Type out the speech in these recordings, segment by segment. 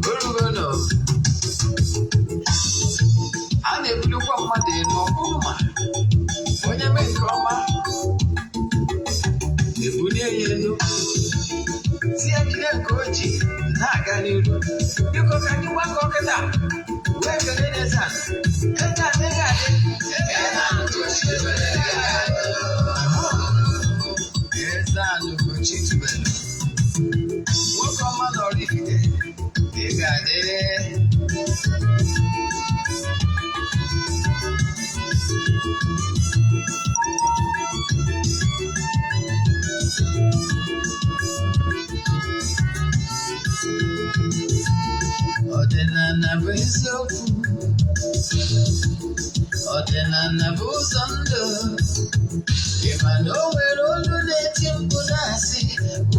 Orugo a na-ebulikwa mmadụ elu, ọ bụrụ ma onye mee nke ọma, ebulie ya elu, tie jide nke o ji na-aga n'iru. Biko, ka anyị gbakọ kịta wee kelee Eze Ana. Eze Ana, ị ga-adị. Eze Ana Ugochi tubelu, nwoke ọma na Oraifite, ị ga-adị. Ọdịnala bụ eziokwu, ọdịnala bụ ụzọ ndụ. Ị ma na o nwere olu na-eti mkpu na-asị,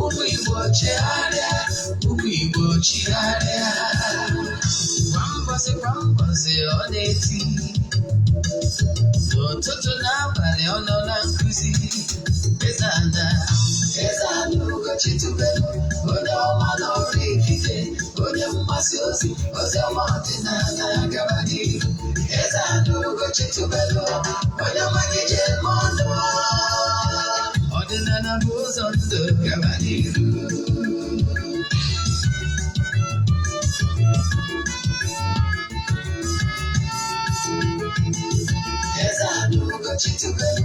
"Ụmụ Igbo, chegharịa, ụmụ Igbo, chigharịa." Kwa mbọsị kwa mbọsị ọ na-eti, n'ụtụtụ n'abalị ọ nọ na nkụzi. Eze Ana, Eze Ana Ugochi tubelu, onye ọma na Oraifite, onye mgbasa ozi ozi ọma ọdịnala, gaba n'ihu. Eze Ana Ugochi tubelu, onye ọma gị ji eme ọnụ. Ọdịnala bụ ụzọ ndụ, gaba n'ihu. Eze Ana Ugochi tubelu,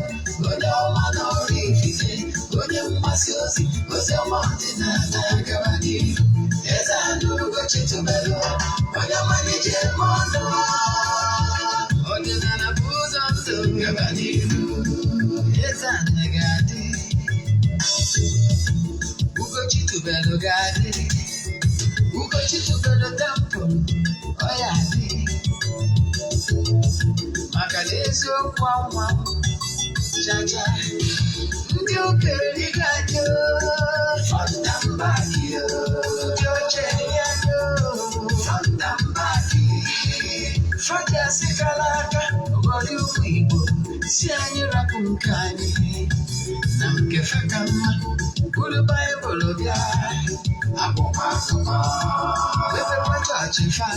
onye ọma na Oraifite, onye mgbasa ozi ozi ọma ọdịnala, gaba n'ihu. Eze Ana Ugochi tubelu, onye ọma gị ji eme ọnụ. Ọdịnala bụ ụzọ ndụ, gaba n'ihu. Eze Ana ga-adị, Ugochi tubelu ga-adị, Ugochi tubelu temple ọ ya adị, maka na eziokwu anwa chacha. Ndị ụka erigo anyị, fọndambaki, ndị oche ya, fọndambaki fọjasị kara aka ghọrọ ụmụ Igbo si anyị rapụ nke anyị na nke fe ka mma. Buru Baịbụl bịa, akwụkwọ akụkọ, mepekwa chọọchị fa,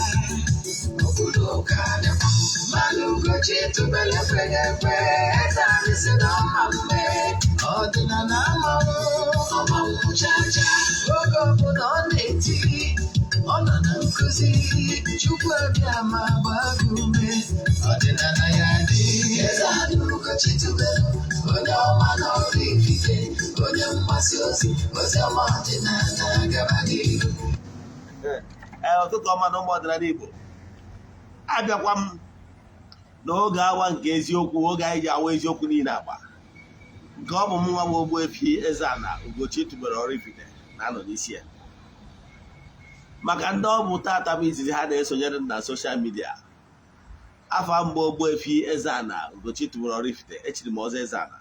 obodo ụka dịkwa mmanụ. Ugochi tubelu ekweghị ekwe. Eze anyị si na ọma mme ọdịnala amanwụ ọmanwụ chacha. Oge ọbụla ọ na-eti, ọ nọ na nkụzi. Chukwu abịa ma gbaa gị ume, ọdịnala ya dị. Eze Ana Ugochi tubelu, onye ọma na Oraifite, onye mgbasa ozi ozi ọma ọdịnala, gaba n'ihu. Ee, ụtụtụ ọma na ụmụ ọdịnala Igbo. Abịakwa m n'oge awa nke eziokwu, oge anyị ji awa eziokwu niile agba nke ọ bụ m nwa bụ Ogbuefi Eze-Ana Ugochi tubelu Oraifite na-anọ n'isi ya. Maka ndị ọ bụ tata bụ izizi ha na-esonyere m na social media, afọ mgbe Ogbuefi Eze-Ana Ugochi tubelu Oraifite, echiri m ọzọ Eze-Ana.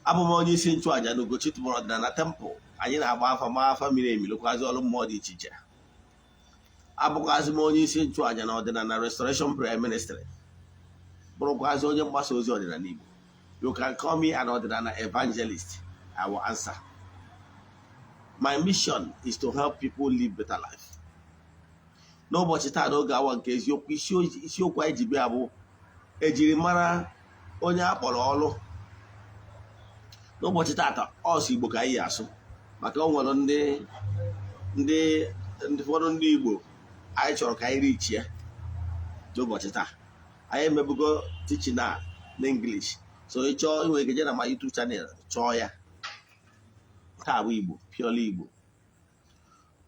Abụ m onye isi nchụàjà na Ugochi tubelu ọdịnala temple. Anyị na-agba afa, ma afa miri emi, lụkwazị ọrụ mmụọ dị iche iche. Abụkwazị m onye isi nchụàjà na ọdịnala Restoration Prayer Ministry, bụrụkwazị onye mgbasa ozi ọdịnala Igbo. You can call me an ọdịnala evangelist, I will answer. My mission is to help people live better life. N'ụbọchị taa, n'oge awa nke eziokwu, isiokwu anyị ji bịa bụ ejiri mara onye a kpọrọ ọrụ. N'ụbọchị taata, ọsọ Igbo ka anyị asụ, maka o nwere ndị ụfọdụ ndị Igbo anyị chọrọ ka anyị richie n'ụbọchị taa. Anyị emebugo teaching na n'English, so ị chọọ inwe ike je na my YouTube channel chọọ ya. Taa bụ Igbo, purely Igbo.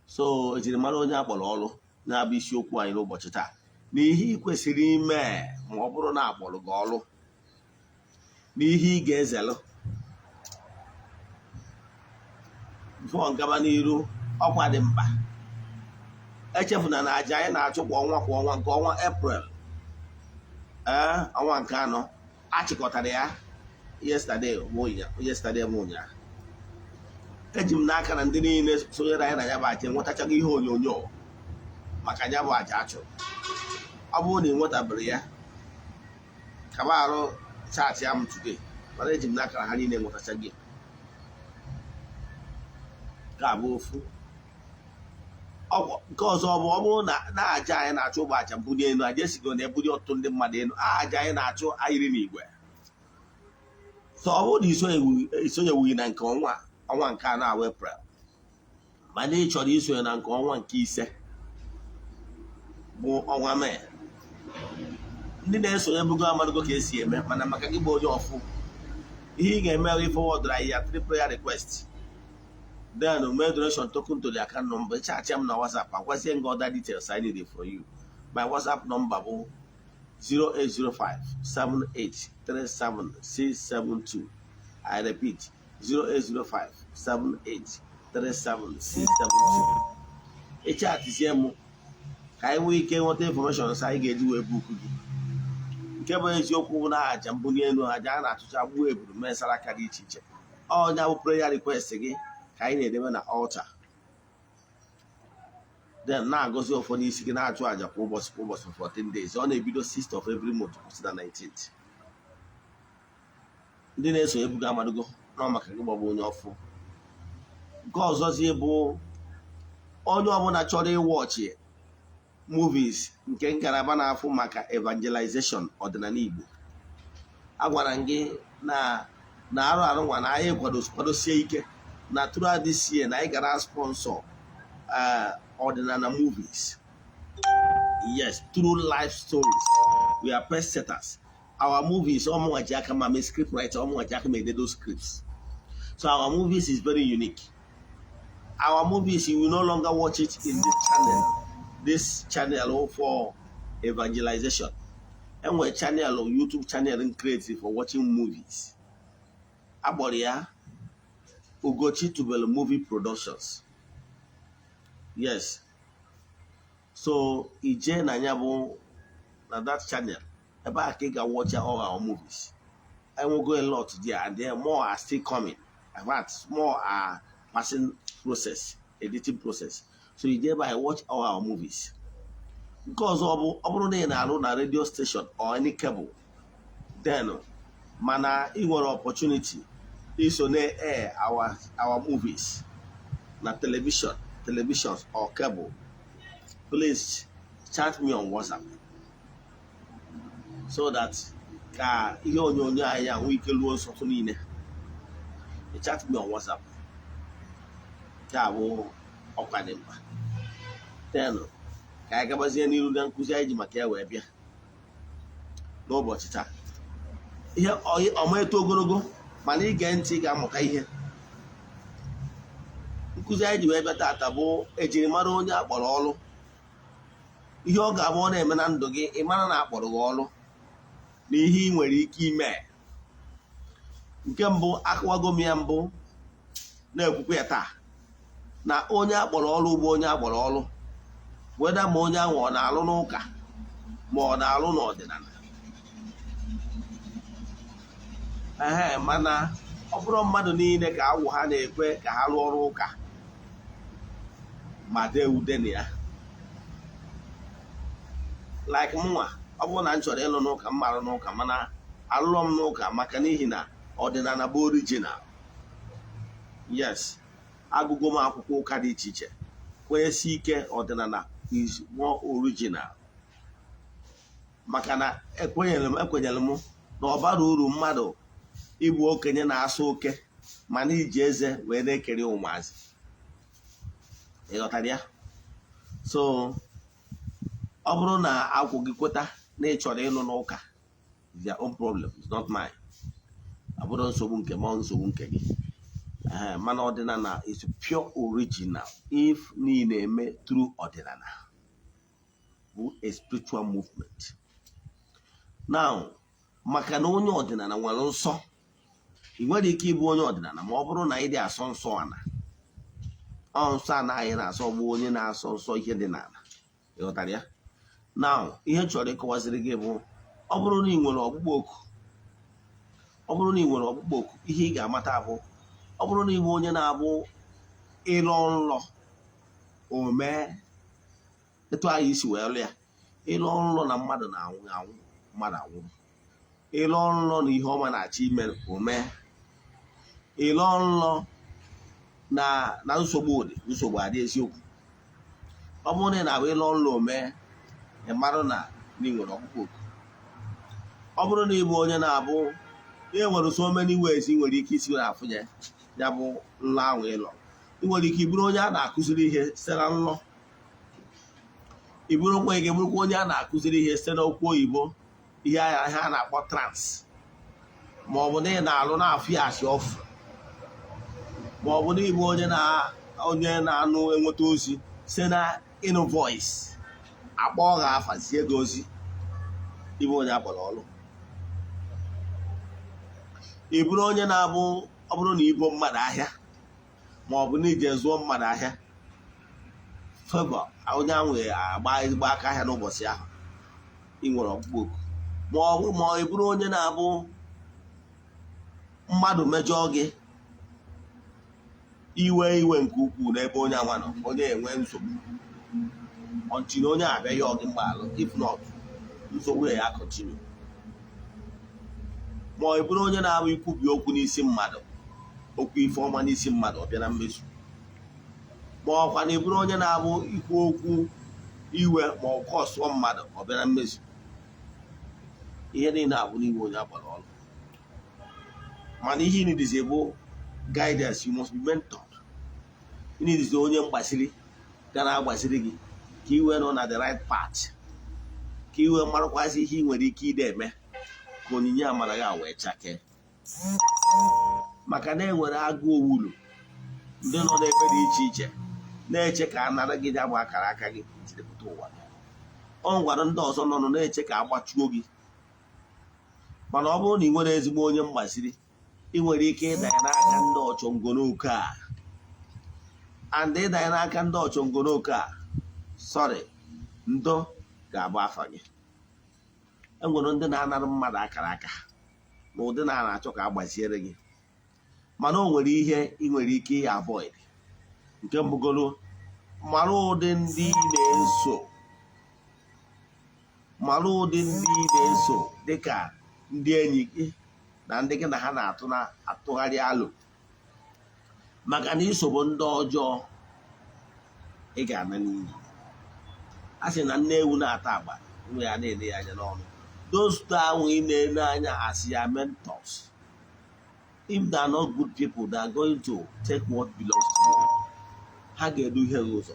So ejirimara onye a kpọrọ ọrụ na-abụ isiokwu anyị n'ụbọchị taa, na ihe ị kwesịrị ime ma ọ bụrụ na akpọrọ gị ọrụ, na ihe ị ga-ezelụ. Before ngaba n'iru, ọkwa dị mkpa. Echefuna na aja anyị na-achụ kwa ọnwa kwa ọnwa, nke ọnwa Eprel, ee, ọnwa nke anọ, achịkọtara ya yesterday bụ ụnyaahụ. Eji m n'aka na ndị niile sonyere anyị na ya bụ aja enwetachago ihe onyonyo maka ya bụ aja achụrụ. Ọ bụrụ na ị nwetabere ya, kaba arụ chat ya m today, mana eji m n'aka na ha niile nwetachago ya. Ga-abụ ofu. Nke ọzọ bụ, ọ bụrụ na aja anyị na-achụ bụ aja mbuli elu, aja esigo na ebuli ọtụtụ ndị mmadụ elu, aja anyị na-achụ ayịrị n'igwe. So ọ bụrụ na isonyewughị na nke ọnwa nke anọ awụ April, mana ị chọrọ isonye na nke ọnwa nke ise bụ ọnwa Mee, ndị na-esonye bugo amadugo ka esi eme. Mana maka gị bụ onye ọfụ, ihe ị ga-eme bụ forward anyị ya three prayer request, then mee donation token to the account number. Chat m na WhatsApp, agwazie gị other details I need for you. My WhatsApp number bụ 0805 7837672. I repeat, 0805 7837672. Ịchatizie m ka anyị nwee ike nweta information anyị ga-eji wee book gị. Nke bụ eziokwu bụ na aja mbunye elu, aja a na-achụcha, gbuo eburu, mee saraka dị iche iche, ọnya bụ prayer request gị ka anyị na-edebe na altar, then na-agọzi ụfọdụ n'isi gị, na-achụ aja kwa ụbọchị kwa ụbọchị for 14 days. Ọ na-ebido 6th of every month, kwụsị na 19th. Ndị na-eso ebugo amadugo nọ maka gị gbagba onye ọfụ. Nke ọzọzi bụ, onye ọbụla chọrọ ịwatch movies nke ngalaba na-afụ maka evangelization ọdịnala Igbo, agwara m gị na arụ arụ nwa na anyị kwadosie ike na throughout this year na anyị gara sponsor ọdịnala movies. Yes, through life stories. We are pace setters. Our movies, ọmụnwa ji aka ma mee script writer, ọmụnwa ji aka ma ede those scripts. So our movies is very unique. Our movies, you will no longer watch it in this channel, this channel for evangelization. Enwere channel, YouTube channel m create for watching movies, akpọrọ ya Ugochi Tubelu Movie Productions. Yes, so ije na ya bụ na that channel, ebe a ka ị ga-watch all our movies. Enwego a lot there, and then more are still coming. In fact, more are passing process, editing process. So ije ebe a, watch all our movies. Nke ọzọ bụ, ọ bụrụ na ị na-arụ na radio station or any cable, then mana ị nwere opportunity iso na-air our movies na televisions or cable, please chat me on WhatsApp so that ka ihe onyonyo anyị a nwee ike ruo nsọtụ niile. Chat me on WhatsApp. Ya bụ ọkwa dị mkpa. Then ka anyị gabazie n'iru na nkụzi anyị ji maka ya wee bịa n'ụbọchị taa. Ihe ọma eto ogologo, mana ige ntị ga-amụta ihe. Nkụzi anyị ji wee bịa taata bụ ejirimara onye akpọrọ ọrụ, ihe ọ ga-abụ ọ na-eme na ndụ gị, ị mara na akpọrọ gị ọrụ na ihe ị nwere ike ime. Nke mbụ, akụwago m ya mbụ, na-ekwukwa ya taa, na onye akpọrọ ọrụ bụ onye akpọrọ ọrụ, weda ma onye ahụ ọ na-alụ n'ụka ma ọ na-alụ n'ọdịnala. Ehe, mana ọ bụrụ mmadụ niile ka awụ ha na-ekwe ka ha rụọ ọrụ ụka ma dee ude na ya. Like mụnwa, ọ bụrụ na m chọrọ ịlụ n'ụka, m marụ n'ụka, mana alụrọ m n'ụka maka n'ihi na ọdịnala bụ original. Yes, agụgo m akwụkwọ ụka dị iche iche, kwenyesi ike ọdịnala is more original, maka na ekwenyere m na ọ bara uru mmadụ ịbụ okenye na-asụ oke mana iji eze wee na-ekeri ụmụazị. Ịghọtara ya? So ọ bụrụ na akwụ gị kweta na ị chọrọ ịlụ n'ụka, their own problem, it's not mine. Ọ bụrụ nsogbu nke m, ọ nsogbu nke gị. Ee, mana ọdịnala is pure original. If niile eme through ọdịnala bụ a spiritual movement now, maka na onye ọdịnala nwere nsọ. Ị nwere ike ịbụ onye ọdịnala ma ọ bụrụ na ị dị asọ nsọ ana. Ọ nsọ anaghị na-asọ bụ onye na-asọ nsọ ihe dị n'ala. Ịghọtara ya? Now, ihe m chọrọ ịkọwaziri gị bụ, ọ bụrụ na ị nwere ọkpụkpọ oku, ọ bụrụ na ị nwere ọkpụkpọ oku, ihe ị ga-amata bụ, ọ bụrụ na ị bụ onye na-abụ Ịlọ nlọ o mee etu anyị isi wee lụ ya, ịlọ nlọ na mmadụ na-anwụ anwụ, mmadụ anwụrụ, ịlọ nlọ na ihe ọma na-achọ ime, o mee, ịlọ nlọ na nsogbu dị, nsogbu adị. Eziokwu, ọ bụrụ na ị na-abụ ịlọ nlọ o mee, ị marụ na ị nwere ọkpụkpọ oku. Ọ bụrụ na ị bụ onye na-abụ e nwere so many ways ị nwere ike isi na-afụ ya, ya bụ nlọ ahụ ịlọ. Ị nwere ike ịbụrụ onye a na-akụziri ihe site na nlọ. Ị bụrụ nwa ike bụrụkwa onye a na-akụziri ihe site n'okwu oyibo, ihe a na-akpọ trance, ma ọ bụ na ị na-alụ na-afụ ya asị ọfụ, ma ọ bụ na ịbụ onye na-anụ enweta ozi site na ịnụ voice, akpọ gha afa, zie gị ozi. Ịbụ onye akpọrọ ọrụ, ị bụrụ onye na-abụ ọ bụrụ na ibo mmadụ ahịa, ma ọ bụ na ije zụọ mmadụ ahịa, favor onye ahụ agba ezigbo aka ahịa n'ụbọchị ahụ, ị nwere ọkpụkpọ oku. Ma ọ bụ ma ị bụrụ onye na-abụ mmadụ mejọọ gị, iwe iwe nke ukwuu n'ebe onye anwa nọ, onye enwe nsogbu until onye abịa yọọ gị mgbaghara. If not, nsogbu ya continue. Ma ọ bụrụ onye na-abụ ikwubi okwu n'isi mmadụ, okwu ife ọma n'isi mmadụ, ọ bịa na mmezu. Ma ọkwa na ịbụrụ onye na-abụ ikwu okwu iwe ma ọ kọsụọ mmadụ, ọ bịa na mmezu. Ihe niile abụ n'iwe onye agbara ọrụ, mana ihe ị bụ guidance. You must be mentored. Ị need onye mgbasiri ga na-agbasiri gị ka ị wee nọ na the right path, ka ị wee marakwazi ihe ị nwere ike ide eme ka onyinye amara gị wee chakee, maka na enwere agụ owulu ndị nọ n'ebe dị iche iche na-eche ka a nara gị ya bụ akara aka gị jiri pụta ụwa. Ọ gwara ndị ọzọ nọ na-eche ka a gbachuo gị. Mana ọ bụrụ na ị nwere ezigbo onye mgbaziri, ị nwere ike ịdanye n'aka ndị ọchọngoloke a, and ịdanye n'aka ndị ọchọngoloke a, sorry, ndo ga-abụ afa gị. Enwere ndị na-anara mmadụ akara aka na ụdị na na-achọ ka a gbaziere gị, mana o nwere ihe ị nwere ike ị avoid. Nke mbụgoro, mara ụdị ndị ị na-eso, mara ụdị ndị ị na-eso, dịka ndị enyi gị na ndị gị na ha na-atụ na-atụgharị alụ, maka na isobo ndị ọjọọ, ị ga-ana n'iyi. A sị na nne ewu na-ata agba, nwa ya na-ele ya anya n'ọnụ. Those ahụ ị na-ele anya as your mentors, if they are not good people, they are going to take what belongs to you. Ha ga-eduhie gị ụzọ.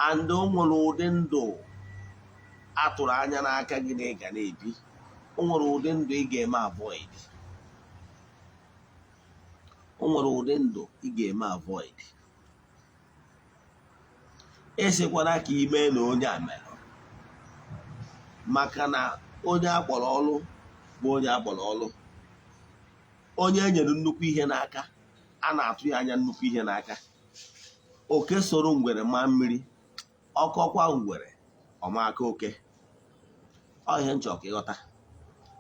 And o nwere ụdị ndụ atụrụ anya n'aka gị na ị ga na-ebi, o nwere ụdị ndụ ị ga-eme avoid, o nwere ụdị ndụ ị ga-eme avoid. Esikwana ka ime na onye a mere, maka na onye akpọrọ ọlụ bụ onye akpọrọ ọlụ. Onye e nyere nnukwu ihe n'aka, a na-atụ ya anya nnukwu ihe n'aka. Oke soro ngwere maa mmiri, ọkọkwa ngwere ọmaka oke. Ọ ihe nchọ ka ịghọta,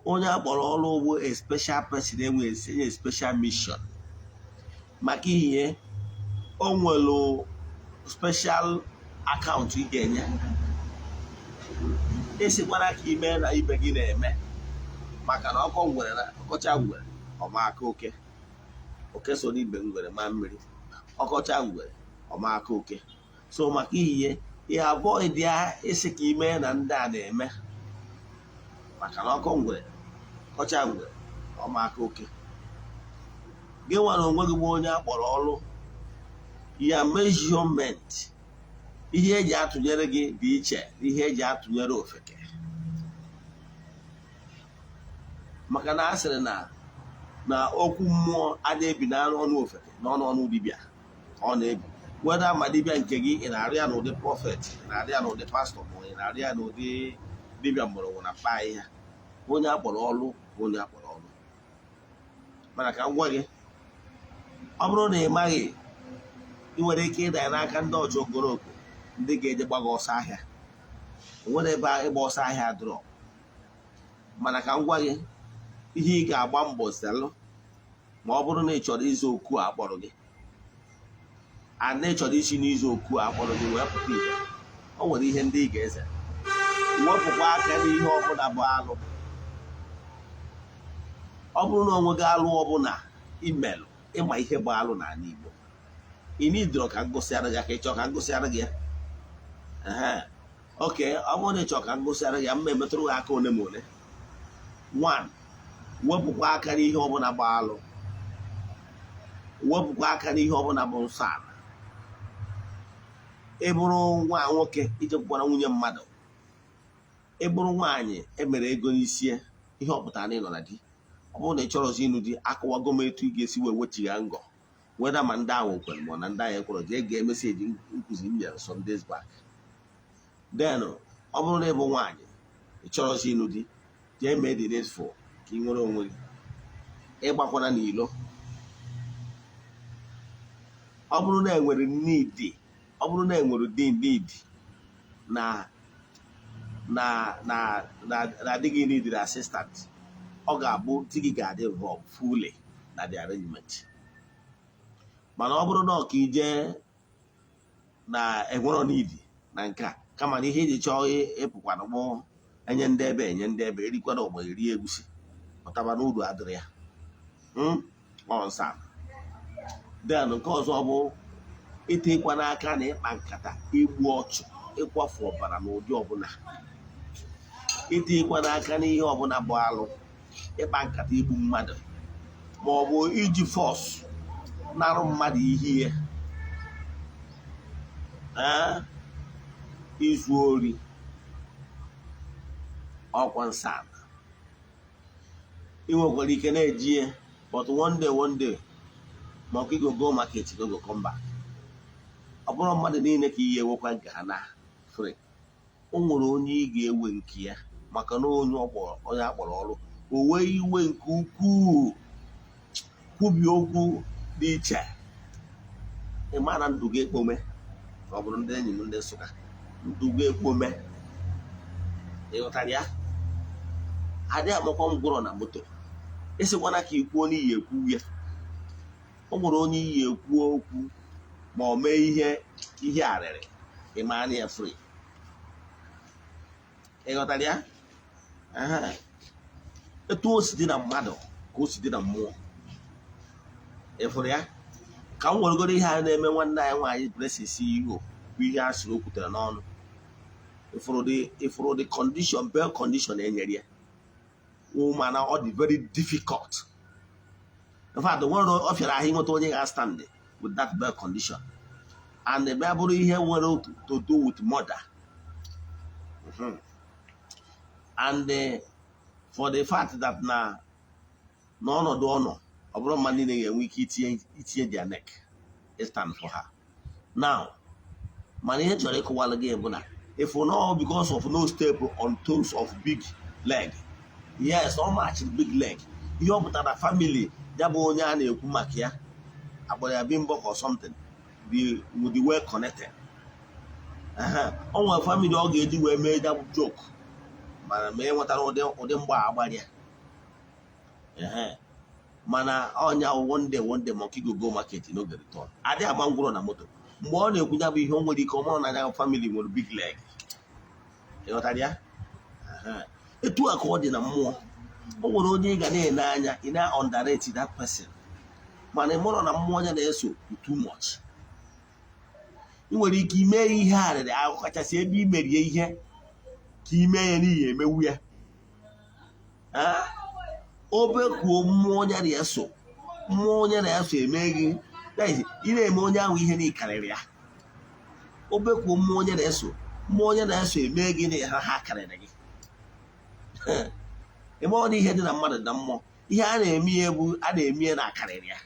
onye akpọrọ ọrụ bụ a special person, enwe a special mission. Maka ihe o nwere special account ị ga-enye, esikwara ka ime na ibe gị na-eme, maka na ọkọ ngwere na ọkọcha ngwere ọmaka oke. Oke so n'ibe ngwere maa mmiri, ọkọcha ngwere ọmaka oke. So maka ihe ya avoid ya, isi ka ime na ndị a na-eme, maka na ọkọ ngwere ọkọcha ngwere ọmaka oke. Gị nwere onwe gị bụ onye akpọrọ ọrụ ya, measurement, ihe eji atụnyere gị dị iche na ihe eji atụnyere ofeke, maka na a sịrị na okwu mmụọ adịghị ebi n'anụ ọnụ ofeke, n'ọnụ ọnụ dibịa ọ na-ebi. Weda ma dibịa nke gị, ị na-arịa ya n'ụdị prophet, ị na-arịa ya n'ụdị pastor, ma ị na-arịa ya n'ụdị dibịa mgbọrọgwụ na mkpa ahịhịa, onye akpọrọ ọrụ bụ onye akpọrọ ọrụ. Mana ka m gwa gị, ọ bụrụ na ị maghị, ị nwere ike ịdanye n'aka ndị ọchọ ogoroko, ndị ga-eje gbaga ọsọ ahịa. Nwere ebe ịgba ọsọ ahịa dụrọ. Mana ka m gwa gị ihe ị ga-agba mbọ zelụ ma ọ bụrụ na ị chọrọ ịza oku a akpọrọ gị. And ị chọrọ isi n'izu oku a kpọrọ gị wee pụta ìhè, o nwere ihe ndị ị ga-eze. Wepụkwa aka n'ihe ọbụla bụ alụ. Ọ bụrụ na onwe gị alụ ọbụla imelụ, ịma ihe bụ alụ n'ala Igbo, ị nidoro ka ngụsịara gị aka. Ịchọ ka ngụsịara gị ya? Ehe, oke. Ọ bụrụ na ịchọ ka ngụsịara gị ya, mma emetụrụ gị aka ole ma ole. One, wepụkwa aka n'ihe ọbụla bụ alụ. Wepụkwa aka n'ihe ọbụla bụ nsọ ala. Ị bụrụ nwa nwoke, ijekwara nwunye mmadụ. Ị bụrụ nwaanyị emere ego n'isi, ihe ọ pụtara na ị nọ na di. Ọ bụrụ na ị chọrọzi ịnụ di, akọwago m etu ị ga-esi wee wechigha ngọ weda ma ndị ahụ kwere ma ọ na ndị ahụ ekwere. Jee gee message nkụzi m nyere some days back. Then ọ bụrụ na ị bụ nwaanyị ị chọrọzi ịnụ di, jee mee the needful ka ị nwere onwe gị. Ịgbakwana n'ilo. Ọ bụrụ na enwere need, ọ bụrụ na enwere di need na di gị need assistant, ọ ga-abụ di gị ga-adị involved fully na the arrangement. Mana ọ bụrụ na ọ ka ije na enwero need na nke a, kama na ihe iji chọọ ịpụkwana mụ enye ndị ebe, enye ndị ebe erikwana ụgbọ eri egusi pụtaba n'uru adịrị ya. Ọ nsọ. Then nke ọzọ bụ ịtịkwa n'aka na ịkpa nkata igbu ọchụ, ịkwafu ọbara n'ụdị ọbụla. Ịtịkwa n'aka n'ihe ọbụla bụ alụ, ịkpa nkata igbu mmadụ ma ọ bụ iji force narụ mmadụ ihe ya. Ee, izu ori ọkwa nsọ ala. Ị nwekwara ike na-eji ya, but one day, one day, ma ọkụ go go market, no go come back. Ọ bụrụ mmadụ niile ka ihe ewekwa nke ha na free, o nwere onye ị ga-ewe nke ya maka na onye ọ kpọrọ, onye akpọrọ ọrụ, o wee iwe nke ukwuu, kwubi okwu dị iche. Ị ma na ndụ gị ekpome. Ọ bụrụ ndị enyi m ndị Nsụka, ndụ gị ekpome. Ị ghọtara ya? Adị amakwa ngwụrọ na moto. Ịsịkwana ka ikwuo n'iyi ekwu ya, o nwere onye iyi ekwu okwu ma ọ mee ihe ihe arịrị, ị ma na ya free. Ị ghọtara ya? Aha. Etu o si dị na mmadụ ka o si dị na mmụọ. Ị fụrụ ya? Ka m weregoro ihe a na-eme nwanne anyị nwaanyị Blessing CEO bụ ihe a sịrị o kwutere n'ọnụ. Ịfụrụ the condition, bail condition enyere ya, mana ọ dị very difficult. In fact, nwere ọ fịara ahụ ịnweta onye ga-stand with that bail condition, and ebe bụrụ ihe nwere to do with murder. And for the fact that na n'ọnọdụ ọ nọ, ọ bụrụ mmadụ niile ga-enwe ike itinye their neck stand for her now. Mana ihe chọrọ ịkụwalụ gị bụ na if no, because of no step on toes of big leg. Yes, ọ machiri big leg. Ihe ọ pụtara na family ya bụ onye a na-ekwu maka ya akpọrọ ya Bimbo or something, the with the well connected. O nwere family ọ ga-eji wee mee ya bụ joke, mana ma e nwetara ụdị mgba agbara ya. Mana ọnya, one day, one day, monkey go go market, no go return. Adị agba ngwụrọ na moto. Mgbe ọ na-ekwu ya bụ ihe, o nwere ike ọ mụrụ na ya family nwere big leg. Ịghọtara ya? Etu a ka ọ dị na mmụọ. O nwere onye ị ga na-ene anya, ị na underrate that person, mana ị mụrụ na mmụọ ya na-eso too much. Ị nwere ike ime ihe arịrị ahụ, kachasị ebe i merie ihe ka ime ya n'ihi emewu ya. Obekwuo mmụọ ya na-eso, mmụọ onye na-eso eme gị. That is, ị na-eme onye ahụ ihe na ịkarịrị ya. Obekwuo mmụọ onye na-eso, mmụọ onye na-eso eme gị na ha karịrị gị. Eme ọ na ihe dị na mmadụ na mmụọ, ihe a na-eme ihe bụ a na-eme ya na akarịrị ya.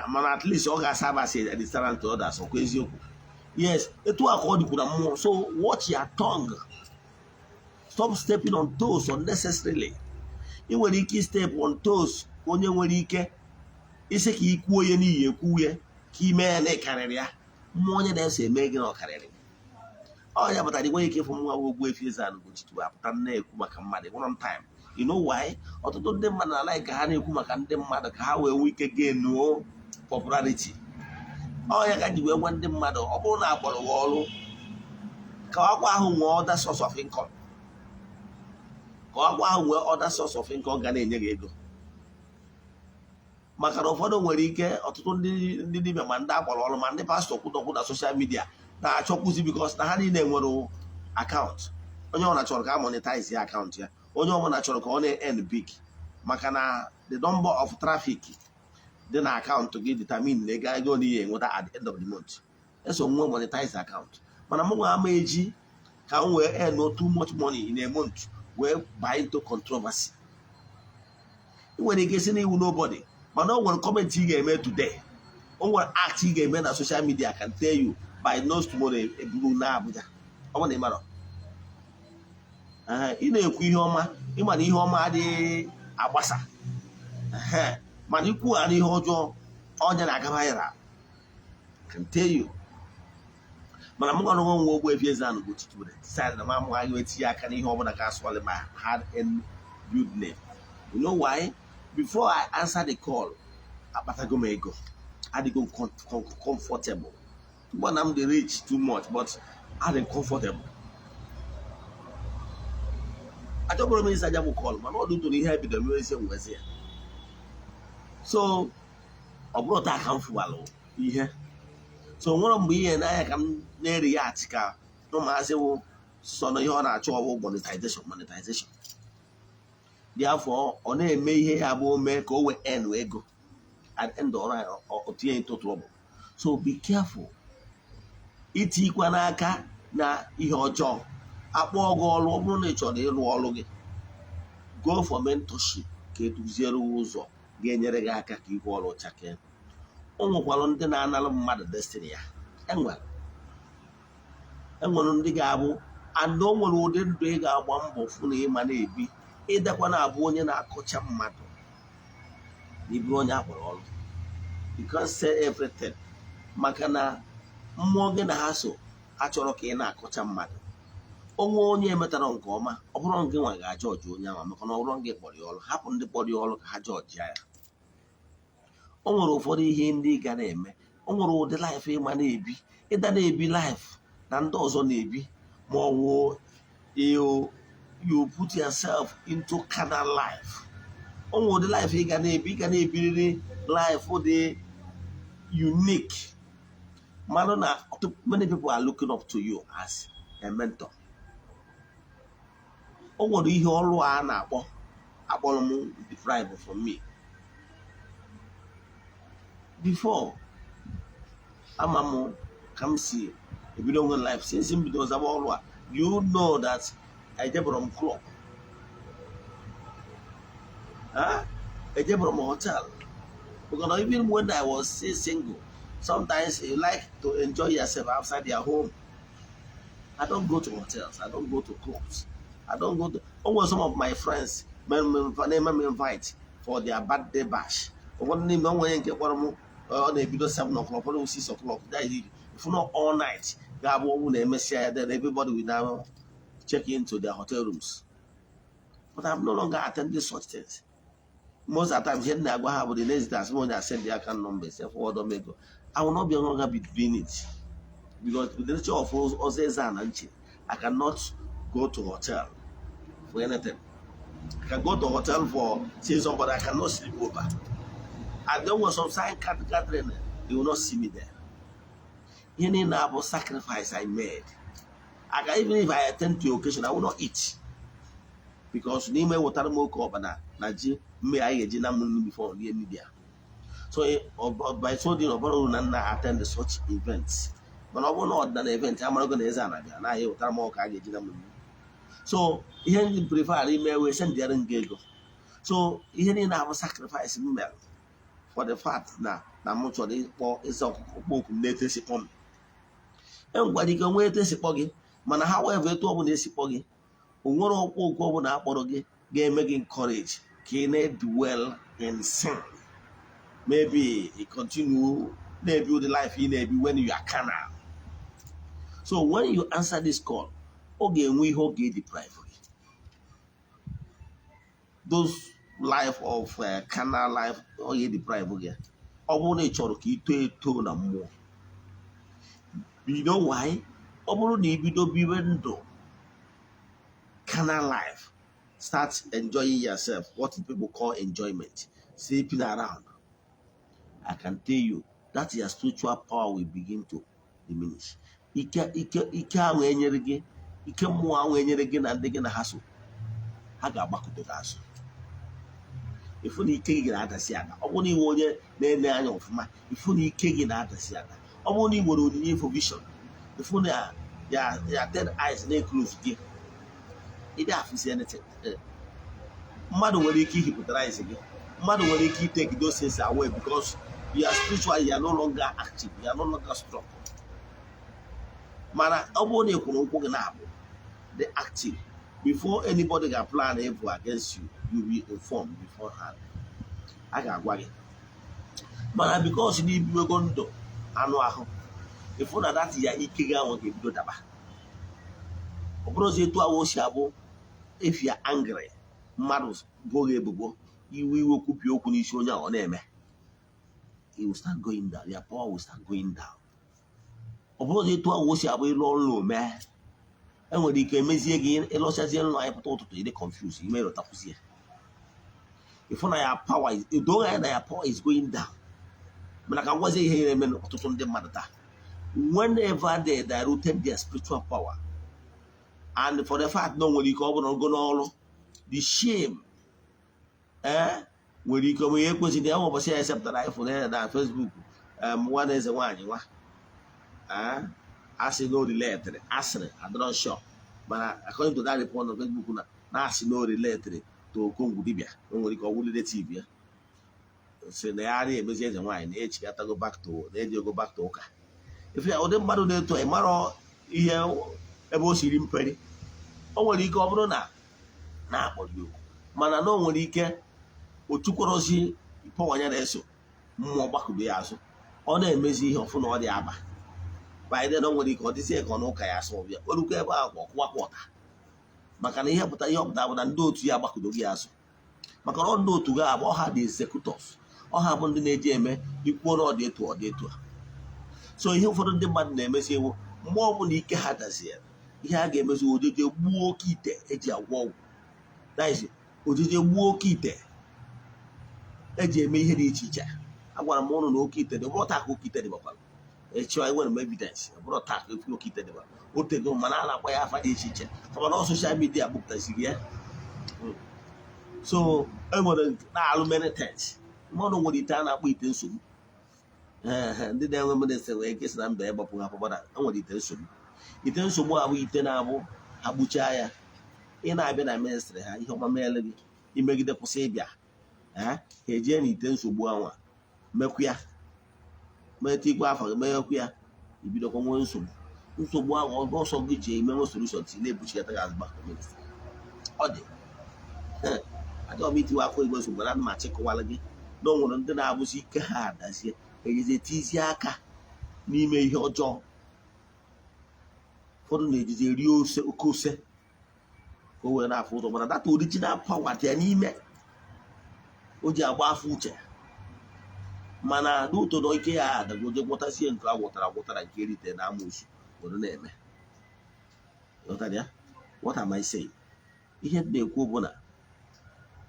Mana at least ọ ga-asa abasị deterrent to others. Ọkwa eziokwu? Yes, etu a ka ọ dịkwu na mmụọ. So watch your tongue. Stop stepping on toes unnecessarily. Ị nwere ike step on toes onye nwere ike isi ka ị kwuo ya n'ihi ekwu ya ka ime ya na ịkarịrị ya. Mmụọ onye na-eso eme gị na ọkarịrị ọ ya pụtara. Ị nweghị ike ịfụ nwa Ogbuefi Eze-Ana Ugochi apụta na-ekwu maka mmadụ one time. You know why? Ọtụtụ ndị mmadụ na-ala ka ha na-ekwu maka ndị mmadụ ka ha wee nwee ike genuo popularity. Ọ ya ka ji wee gwa ndị mmadụ, ọ bụrụ na akpọrọ gị ọrụ, ka ọkwa ahụ nwee other source of income, ka ọkwa ahụ nwee other source of income ga na-enye gị ego. Maka na ụfọdụ nwere ike, ọtụtụ ndị dibịa, ma ndị akpọrọ ọrụ, ma ndị pastọ kwụdọkwụ na social media na-achọkwụzi, because na ha niile nwere account. Onye ọbụla chọrọ ka a monetize ya account ya. Onye ọbụla chọrọ ka ọ na-earn big, maka na the number of traffic dị na account gị determine na ego niile enweta at the end of the month. Eso nwe monetize account, mana mụ nwa ama eji ka m wee earn too much money in a month wee buy into controversy. Ị nwere ike si n'iwu nobody, mana o nwere comment ị ga-eme today, o nwere act ị ga-eme na social media can tell you by nose tomorrow eburu na Abuja. Ọ bụ na ị mara ị na-ekwu ihe ọma, ịma na ihe ọma adịghị agbasa, mana ikwughara ihe ọjọọ, ọnya na-aga viral, can tell you. Mana m gwara onwe m, Ogbuefi Eze-Ana Ugochi tubelu, decide na m amụghị etinye aka n'ihe ọbụla ka asụọlị my hard earned good name. You know why? Before I answer the call, akpatago m ego, adịgo m comfortable. Mgbe na m dị rich too much, but adị m comfortable. Achọbụrụ m ịza ya bụ call, mana ọ dị ụtọ na ihe ebido mewezi nwezi ya. So ọ bụrụ taa ka m fụwalụ ihe, so nwere mgbe ihe n'anya ka m na-eri ya achị ka ụmụazị wụ sọ na ihe ọ na-achọ ọbụ monetization, monetization. Therefore, ọ na-eme ihe ya bụ ome ka o wee earn ego. At end ọrụ ya, ọ tinye into trouble. So be careful itikwa n'aka na ihe ọjọọ. Akpọ gị ọrụ, ọ bụrụ na ị chọrọ ịrụ ọrụ gị, go for mentorship ka eduziere gị ụzọ ga-enyere gị aka ka ihu ọrụ chakee. O nwekwara ndị na-analụ mmadụ destiny ya. Enwere ndị ga-abụ and o nwere ụdị ndụ ị ga-agba mbọ fụ na ịma na-ebi. Ịdakwa na-abụ onye na-akọcha mmadụ na ịbụrụ onye akpọrọ ọrụ. You can't say everything, maka na mmụọ gị na ha so achọrọ ka ị na-akọcha mmadụ. Onwe onye emetara nke ọma, ọ bụrụ gị nwa ga-ajọji onye ahụ, maka na ọ bụrụ gị kpọrọ ya ọrụ, hapụ ndị kpọrọ ya ọrụ ka ha jọji ya. O nwere ụfọdụ ihe ndị ị ga na-eme, o nwere ụdị life ịma na-ebi, ịda na-ebi life na ndị ọzọ na-ebi, ma ọ wụ you put yourself into carnal life. O nwere ụdị life ị ga na-ebi, ị ga na-ebiriri life dị unique. Mmadụ na many people are looking up to you as a mentor. O nwere ihe ọrụ a na-akpọ akpọrọ m deprive from me before. Ama m ka m si ebido nwe life since m bido zaba ọrụ a. You know that ejebụrụ m club, huh? Ejebụrụ m hotel, because even when I was still single, sometimes you like to enjoy yourself outside your home. I don't go to hotels, I don't go to clubs, I don't go to. O some of my friends na-eme m invite for their birthday bash. Ụfọdụ n'ime onwe nke kpọrọ m, ọ na-ebido 7 o'clock, ụfọdụ 6 o'clock. That is if not all night ga-abụ ọnwụ na emesịa ya, then everybody will now check into their hotel rooms. But I'm no longer attending such things. Most of the times, ihe m na-agwa ha bụ, the next day, asị m onye send the account number, say forward m ego. I will not be longer be doing it, because with the nature of ọzọ eze na nche, I cannot go to hotel for anything. I can go to hotel for seeing somebody. I cannot sleep over. And there was some sign gathering, they will not see me there. Ihe niile abụ sacrifice I made. I can, even if I attend to occasion, I will not eat, because n'ime wetara m oke ọbana na ji mme anyị ga-eji na mmiri before rie nri ya. So by so doing, ọ bụrụ na nna attend such events, mana ọ bụrụ na ọdịnala event, amarago na eze ana bịa na anyị wetara m ọka a ga-eji na mmiri. So ihe ndị prefer ime wee sendịara nga ego. So ihe niile abụ sacrifice m mere for the fact na m chọrọ ịkpọ ịza ọkụkọ kpọ oku m na-etu esi kpọ m. Enwekwara ike nwee etu esi kpọ gị, mana however, etu ọbụla esi kpọ gị, o nwere ọkpọ oku ọbụla akpọrọ gị ga-eme gị encourage ka ị na-dwell in sin. Maybe you continue na-ebi ụdị life ị na-ebi when you are carnal. So when you answer this call, ọ ga-enwe ihe ọ ga-deprive gị, those life of carnal life. Ọ ga-deprive gị. Ọ bụrụ na ị chọrọ ka ị too eto na mmụọ, you know why? Ọ bụrụ na ibido biwe ndụ carnal life, start enjoying yourself, what people call enjoyment, sleeping around, I can tell you that your spiritual power will begin to diminish. Ike ahụ enyere gị, ike mmụọ ahụ enyere gị na ndị gị na ha so, ha ga-agbakọta gị azụ. Ifu na ike gị na-adasi ada. Ọ bụrụ na iwe onye na-ene anya ọfụma, ifu na ike gị na-adasi ada. Ọ bụrụ na ị nwere onyinye info vision, ifu na ya third eyes na-eclose gị, ịdị afụsi anything. Mmadụ nwere ike ihypnotize gị, mmadụ nwere ike itake those things away because you are spiritual, you are no longer active, you are no longer strong. Mana ọ bụrụ na ị kwụrụ ụkwụ gị na-abụ dị active, before anybody ga plan evil against you, you will be informed beforehand. A ga-agwa gị. Mana because na ibiwego ndụ anụ ahụ, ịfụ na that ya ike gị ahụ ga-ebido daba. Ọ bụrụzi etu ahụ o si abụ, if you are angry, mmadụ boo gị ebubo, iwe iwe, kwupie okwu n'isi onye ahụ, ọ na-eme, it will start going down, your power will start going down. Ọ bụrụzi etu ahụ o si abụ, ịlụ ọrụ ome, enwere ike emezie gị, ịlọchazie nlọ anyị pụta ụtụtụ, ịdị confuse, ime ịlọtakwụzie, ịfụ na ya power is edo anya na ya power is going down. Mana ka m gwazie ihe na-eme ọtụtụ ndị mmadụ taa: whenever they diluted their spiritual power, and for the fact na o nwere ike ọ bụrụ ogo n'ọrụ, the shame, ee, nwere ike onwe ya ekwesịrị ya. Ụbọchị ya esepụtara ifụ na Facebook, nwa na eze nwaanyị nwa asị na o relatịrị, asịrị, adọrọ sure, mana according to that report on Facebook na na-asị na o relatịrị to Okongwu dibịa. O nwere ike ọ wụ relative ya si na ya na-emezi eze nwaanyị na echigatago back to na eji ego back to ụka. Ife ya, ụdị mmadụ na-eto, ị marọ ihe ebe o siri mperi. O nwere ike ọ bụrụ na na-akpọrọ ya oku, mana na o nwere ike otukworozi pọwanya na-eso mmụọ gbakụdo ya azụ, ọ na-emezi ihe ọfụ na ọ dị aba. By then, o nwere ike ọ dịzie ka ọ na ụka ya asọ bịa orukwa ebe ahụ, ọkụwakwa ọta, maka na ihe pụta, ihe ọpụta bụ na ndị otu ya agbakụdo gị azụ, maka na ọ ndị otu gị abụ ọha dị executors, ọha bụ ndị na-eji eme ikwuo na ọ dị etu ọ dị etu a. So ihe ụfọdụ ndị mmadụ na-emezi ewu, mgbe ọbụla ike ha daziere, ihe a ga-emezi, ojeje gbuo oke ite eji agwọ ọgwụ, that is, ojeje gbuo oke ite eji eme ihe dị iche iche. Agwara m ụnụ na oke ite dị, ọ bụrụ taa ka oke ite dị gbakwara echi, enwere m evidence. Ọ bụrụ taa ka oke ite dị o tego, mana a na-akpọ ya afa dị iche iche, kama na social media bupụtasiri ya. So enwere na-alụ many things. Mmadụ nwere ite a na-akpọ ite nsogbu. Ndị na-enwe ministry nwere ike si na mba ịgbapụ ha akwụkwọ. Enwere ite nsogbu. Ite nsogbu abụ ite na-abụ ha gbuchaa ya, ị na-abịa na ministry ha, ihe ọma meele gị, imegide kwụsị ịbịa, ha ejee na ite nsogbu anwa mekwu ya, metụ igwe afọ gị meghekwu ya, ibidokwa nwee nsogbu. Nsogbu ahụ, ọsọ gị ji emenwe solution ti na-ebuchikata gị azụ back to ministry. Ọ dị achọghị m itiwe akwa igwe nsogbu, mana ana m achịkọwala gị na o nwere ndị na-abụzi ike ha adazie, ejizie tizie aka n'ime ihe ọjọọ. Ụfọdụ na-ejizi rie ose, oke ose, ka o wee na-afụ ụzọ, mana that original power dị ya n'ime o ji agba afọ uche, mana n'ụtọ na ike ya adagoje, gwọtazie nke a gwọtara agwọtara, nke erite na amoosu were na-eme. Ghọtara ya? What am I saying? Ihe m na-ekwu bụ na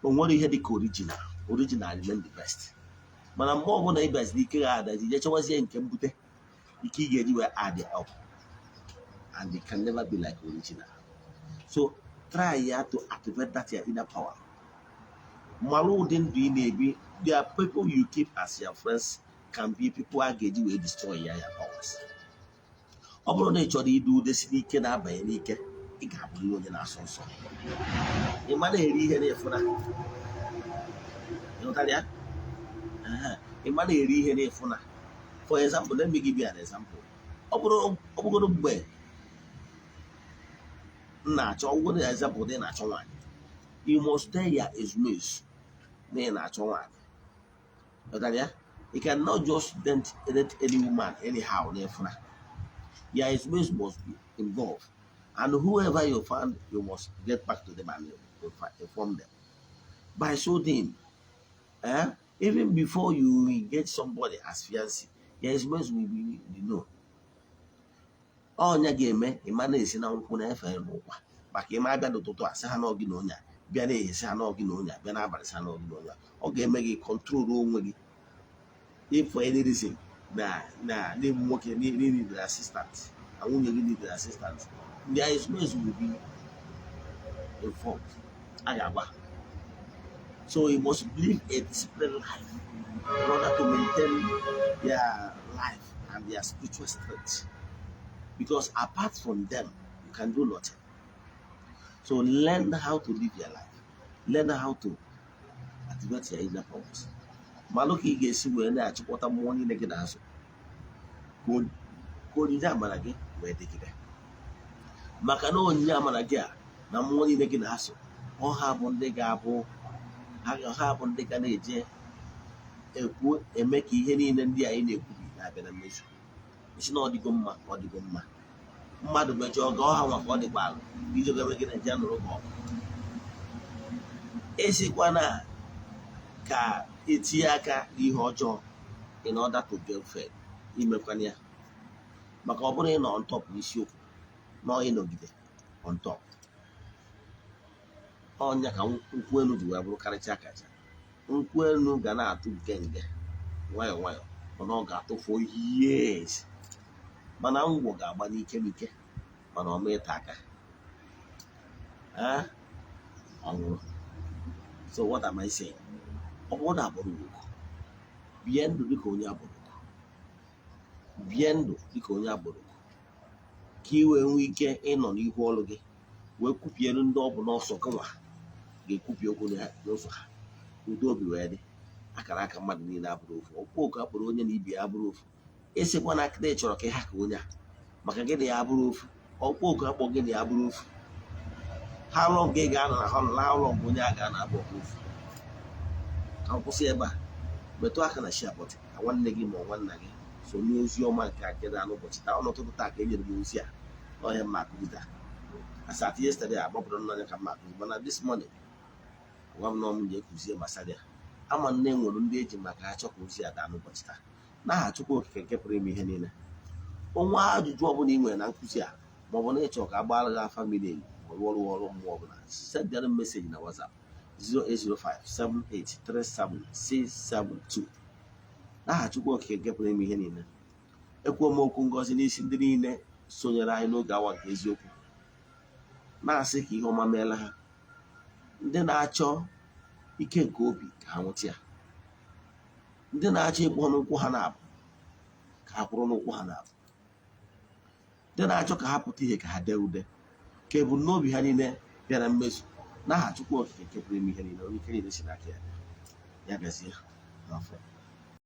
o nwere ihe dị ka original. Original remain the best, mana mgbe ọbụla ị bịaziri, ike ga adazi, je chọwazie nke mbute ike ị ga-eji wee add up, and it can never be like original. So try ya to activate that your inner power. Malụ ụdị ndụ ị na-ebi. There are people you keep as your friends can be people a ga-eji wee destroy ya your powers. Ọ bụrụ na ị chọrọ idu ude si n'ike na-abanye n'ike, ị ga-abụrịrị onye na-asọ nsọ. Ị ma na-eri ihe na-efuna. Ịghọtara ya? Ị ma na-eri ihe na-efuna. For example, let me give you an example. Ọ bụgoro mgbe m na-achọ, ọ bụgoro example dị, na-achọ nwaanyị, you must tell your ezumezu na ị na-achọ nwaanyị. Ịghọtara ya? You cannot just date any woman anyhow na-efuna. Your ezumezu must be involved, and whoever you find, you must get back to them and inform them. By so doing, eh, Even before you engage somebody as fiancé, your ezumezu will be the know. Ọnya ga-eme ịma na-esi na nkwụ na-efe n'ụkwa, maka ịma abịa n'ụtụtụ a sị ha n'ọgị na onye a, bịa n'ehihie sị ha n'ọgị na onye a, bịa n'abalị sị ha n'ọgị na onye a. Ọ ga-eme gị control onwe gị. If for any reason na n'ịbụ nwoke need assistant na nwunye gị need assistant, ndị ezumezu will be informed, a ga-agwa. So you must live a disciplined life in order to maintain their life and their spiritual strength, because apart from them you can do nothing. So learn how to live your life, learn how to activate your inner powers. Malụ ka ị ga-esi wee na-achịkọta mmụọ niile gị na-azụ ka onyinye amara gị wee dịgide, maka na onyinye amara gị a na mmụọ niile gị na-asụ, ọ ha bụ ndị ga-abụ ha bụ ndị ga na-eje ekwu eme ka ihe niile ndị anyị na-ekwubi na-abịa na mmezu. Isi na ọ dịgo mma, ọ dịgo mma. Mmadụ mejọọ ga ọha nwa ka ọ dịkwa alụ ije ga eme gị na eje nụrụ gị ọgụ. Esikwana ka etinye aka n'ihe ọjọọ in order to get fed. Imekwana ya, maka ọ bụrụ ịnọ on top n'isiokwu na ịnọgide on top, ọnya ka nkwụ elu ji wee bụrụ karịcha kacha. Nkwụ elu ga na-atụ genge nwayọọ nwayọọ, mana ọ ga-atụ for years, mana ngwọ ga-agba n'ike n'ike, mana ọ ma ịta aka. Ah, ọ nwụrụ. So what am I saying? Ọ bụrụ na agbụrụ oku, bie ndụ dịka onye agbụrụ oku, bie ndụ dịka onye agbụrụ oku, ka ị wee nwee ike ịnọ n'ihu ọrụ gị wee kwupiere ndị ọ bụ n'ọsọ gịnwa ga-ekwupi okwu n'ụzọ ha, udo obi wee dị. Akara aka mmadụ niile abụrụ ofu, ọkpụ oku akpọrọ onye na ibe ya abụrụ ofu. Ịsịkwa na akịda ị chọrọ ka ị ha ka onye a, maka gị na ya abụrụ ofu, ọkpụ oku akpọ gị na ya abụrụ ofu. How long ị ga-anọ na ha nọ, how long onye a ga-anọ abụ ofu. Ka m kwụsị ebe a. Metụ aka na share button ka nwanne gị ma ọ nwanna gị so n'ozi ọma nke a nke na n'ụbọchị taa. Ọnọtụtụ taa ka e nyere m ozi a n'ọhịa mma akụzi taa. As at yesterday, agbapụrụ n'anya ka mma akụzi, mana this morning gwa m na m ga-ekuzie gbasara ya. Ama nne nwere ndị eji maka ha chọ ka ozi a daa n'ụbọchị taa. N'aha Chukwu Okike nke pụrụ ime ihe niile, onwe ajụjụ ọbụla ị nwere na nkụzi a, maọbụ na ịchọ ka a gbaara gị afa miri emi, ma rụọ ọrụ ọrụ mmụọ ọbụla, sendịara m message na WhatsApp 08057837672. N'aha Chukwu Okike nke pụrụ ime ihe niile, ekwuo m okwu ngọzi n'isi ndị niile sonyere anyị n'oge awa nke eziokwu, na-asị ka ihe ọma meela ha. Ndị na-achọ ike nke obi, ka ha nweta ya. Ndị na-achọ ịkpọ n'ụkwụ ha na-abụ, ka ha kwụrụ n'ụkwụ ha na-abụ. Ndị na-achọ ka ha pụta ihe, ka ha dee ude, ka ebumnobi ha niile bịa na mmezu. N'aha Chukwu Okike nke pụrụ ime ihe niile, onye ike niile si n'aka ya bịa. Ya gazie n'afọ.